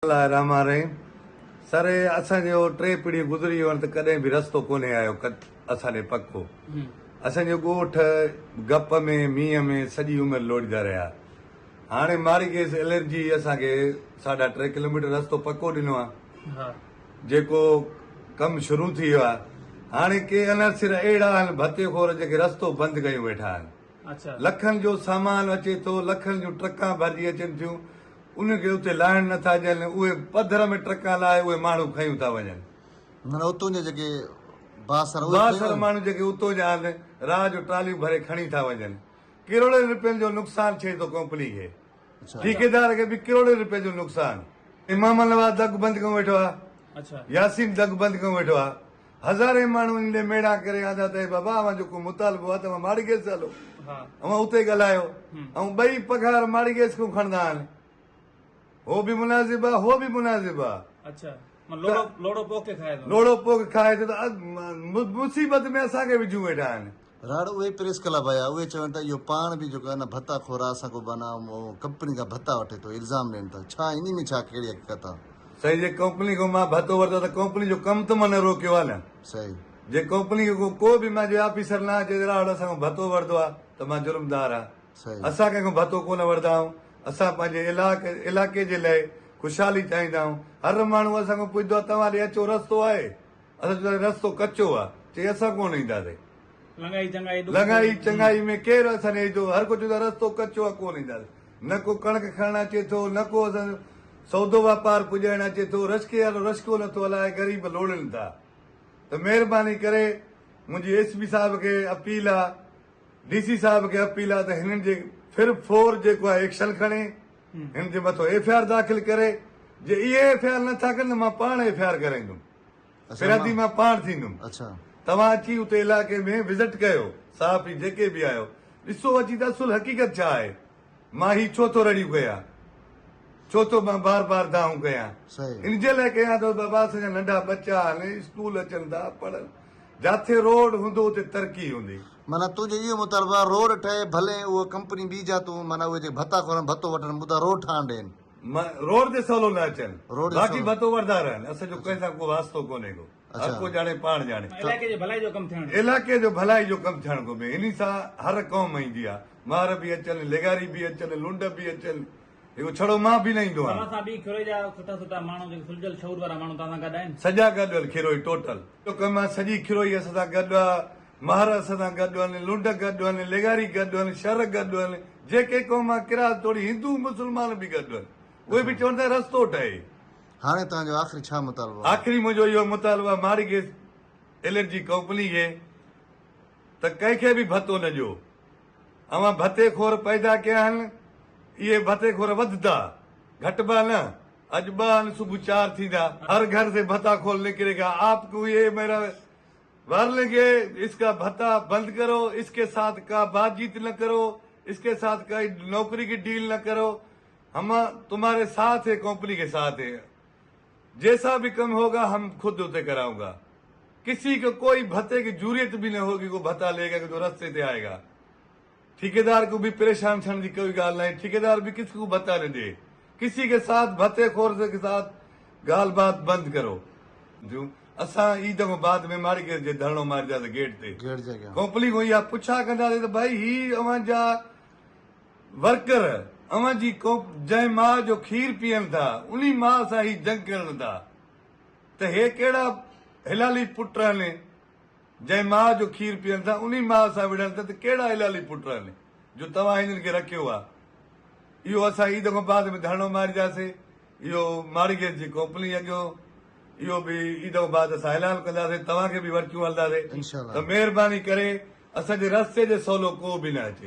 الله الرحمٰن الرحيم سر اسان جو ٽي پيڙهيون گذري ويون آهن ته ڪڏهن به رستو ڪونهي آيو اسان ڏي پڪو اسان جو ڳوٺ گپ ۾ مينهن ۾ سڄي عمر لوڙيندا رهيا هاڻي ماري گيس الرجي اسان کي ساڍا ٽي ڪلوميٽر رستو پڪو ڏنو آهي جيڪو ڪم شروع ٿي ويو آهي هاڻي ڪي عناصر اهڙا آهن ڀتي خور جيڪي رستو بند ڪيون ويٺا آهن لکن جو سامان اچي ٿو، لکن جون ٽرڪان ڀرجي اچن ٿيون، انهن کي اتي لاهڻ نه ٿا ڏين، اهي پڌر ۾ ٽرڪان لاهي اهي ماڻهو کنيون ٿا وڃن. معنيٰ اتون جا جيڪي بااثر اهي بااثر ماڻهو جيڪي اتون جا آهن، راهه جو ٽراليون ڀري کڻي ٿا وڃن. ڪروڙين رپين جو نقصان ٿئي ٿو ڪمپني کي. ٺيڪيدار کي به ڪروڙين رپين جو نقصان. امام نواز دڳ بند ڪيون ويٺو آهي. ياسين دڳ بند ڪيون ويٺو آهي. هزارين ماڻهو ان ڏي ميڙا ڪري آندا ته اي بابا اوهان جو ڪو مطالبو آهي ته اوهان ماڙي گيس هلو اوهان اتي ڳالهايو ۽ ٻئي پگهار ماڙي گيس کان کڻندا آهن هو به مناسب آهي هو به مناسب آهي اچھا لوڙو لوڙو پوک کائي ٿو لوڙو پوک کائي ٿو ته مصيبت ۾ اسان کي وجهون ويٺا آهن راڙ اهي پريس ڪلب آيا اهي چون ٿا اهو پاڻ به جيڪو آهي نه ڀتا خور آهي اسان کان بنا ڪمپني کان ڀتا وٺي ٿو الزام ڏين ٿا ڇا انهي ۾ ڇا ڪهڙي حقيقت آهي. سائين جي ڪمپني کان مان ڀتو ورتو ته ڪمپني جو ڪم ته مان نه روڪيو آهي نه. صحيح. جي ڪمپني کي ڪو به مان جي آفيسر نه اچي ته راڙ اسان کان ڀتو ورتو آهي ته مان جرمدار آهيان. صحيح. اسان ڪنهن کان ڀتو ڪونه ورتا آهيون اسان پنهنجي علائقي جي لئه خوشحالي چاهيندا آهيون هر ماڻهو اسان کان پڇندو آهي توهان ڏي اچو رستو آهي. اسان چيو ته رستو ڪچو آ، چئي اسان ڪونه اينداسين. لنگائي چڱائي ڏک لنگائي چڱائي ۾ ڪير اسان ڏي ايندو، هر ڪو چوندو آ رستو ڪچو آ ڪونه اينداسين. نه ڪو ڪڻڪ کڻڻ اچي ٿو، نه ڪو اسان جو سودو واپار پڄائڻ اچي ٿو، رشڪي وارو رشڪو نه ٿو هلائي، غريب لوڙين ٿا. ته مهرباني ڪري منهنجي ايس پي صاحب کي اپيل آ، ڊي سي صاحب کي اپيل آ ته هنن جي ڦر ڦور جيڪو آ ايڪشن کڻي، هن جي مٿو ايف I R داخل ڪري، جي اهي ايف I R نه ٿا ڪن ته مان پاڻ ايف I R ڪرائيندم. فريادي مان پاڻ ٿيندم. توهان اچي اتي علائقي ۾ وزٽ ڪيو، صحافي جيڪي به آهيو، ڏسو اچي ته اصل حقيقت ڇا آهي. مان هي ڇو ٿو رڙيون ڪيان، ڇو ٿو مان بار بار دانهون ڪيان. ان جي لاء ڪيان ٿو بابا اسان جا ننڍا ٻچا آهن، اسڪول اچن ٿا، پڙهن. جاٿي روڊ هوندو اتي ترقي هوندي. معنيٰ تنهنجو اهو مطالبو آهي روڊ ٺهي ڀلي اهو ڪمپني ٻي جا تون معنيٰ اهي جيڪي ڀتا خور آهن ڀتو وٺن مدعا روڊ ٺاهڻ ڏين. روڊ تي سولو نه اچن باقي ڀتو وٺندا رهن اسان جو ڪنهن سان ڪو واسطو ڪونهي ڪو هر ڪو ڄاڻي پاڻ ڄاڻي. علائقي جي ڀلائي جو ڪم ٿيڻ. علائقي جو ڀلائي جو ڪم ٿيڻ کپي انهي سان هر قوم ايندي آهي مهر به اچن لغاري به اچن لنڊ به اچن هڪ ڇڙو مان به نه ايندو آهيان. توهان سان به کيروئي جا سٺا سٺا ماڻهو جيڪي سلجهيل شعور وارا ماڻهو توهان سان گڏ آهن. سڄا گڏ آهن کيروئي ٽوٽل. جو ڪم آهي سڄي کيروئي اسان سان گڏ آهي مهر اسان سان گڏ آهن لنڊ گڏ آهن لغاري گڏ آهن شر گڏ آهن جيڪي قوم آهن ڪراس توڙي هندو مسلمان به گڏ آهن اهي به چون ٿا رستو ٺهي. هاڻي توهان جو آخري ڇا مطالبو آهي؟ آخري منهنجو اهو مطالبو آهي ماڙي گيس الرجي ڪمپني کي ته ڪنهن کي به ڀتو نه ڏيو. اوهان ڀتي خور پيدا ڪيا آهن، اهي ڀتي خور وڌندا، گهٽبا نه، اڄ ٻه آهن صبح چار ٿيندا، هر گهر سي ڀتا خور نڪري گا، آپ ڪو يي ميرا وارننگ هي اس ڪا ڀتا بند ڪرو، اس ڪي ساٿ ڪا بات چيت نه ڪرو، اس ڪي ساٿ ڪائي نوڪري ڪي ڊيل نه ڪرو، هم تمهاري ساٿ هي ڪمپني ڪي ساٿ هي، جيسا ڀي ڪم هوگا هم خود اتي ڪرائون گا. ڪسي ڪو ڪوئي ڀتي ڪي جوريت به نه هوگي ڪو ڀتا لي گا جو رستي تي آئي گا ٺيڪيدار ڪو به پريشان ٿيڻ جي ڪوئي ڳالهه ناهي ٺيڪيدار به ڪس ڪو ڀتا نه ڏي ڪسي ڪي ساٿ ڀتي خور ڪي ساٿ ڳالهه بات بند ڪرو ٿيون اسان عيد کان بعد ۾ ماڙي گيٽ جي ڌرڻو مارينداسين گيٽ تي ڪمپلي کان اها پڇا ڪنداسين ته ڀائي هي اوهان جا ورڪر اوهان جي جنهن ماء جو کير پيئن ٿا انهي ماء سان هي جنگ ڪرن ٿا ته هي ڪهڙا حلالي پٽ آهن، جنهن ماء جو کير پيئن ٿا، انهي ماء سان وڙهن ٿا ته ڪهڙا حلالي پٽ آهن، جو توهان هنن کي رکيو آهي. اهو اسان عيد کان بعد ۾ ڌرڻو مارينداسين. اهو مارگيج جي ڪمپني اڳيون اهو به عيد کان بعد اسان اعلان ڪنداسين، توهان کي به ورچيون هلنداسين ته مهرباني ڪري اسان جي رستي تي سولو ڪو به نه اچي.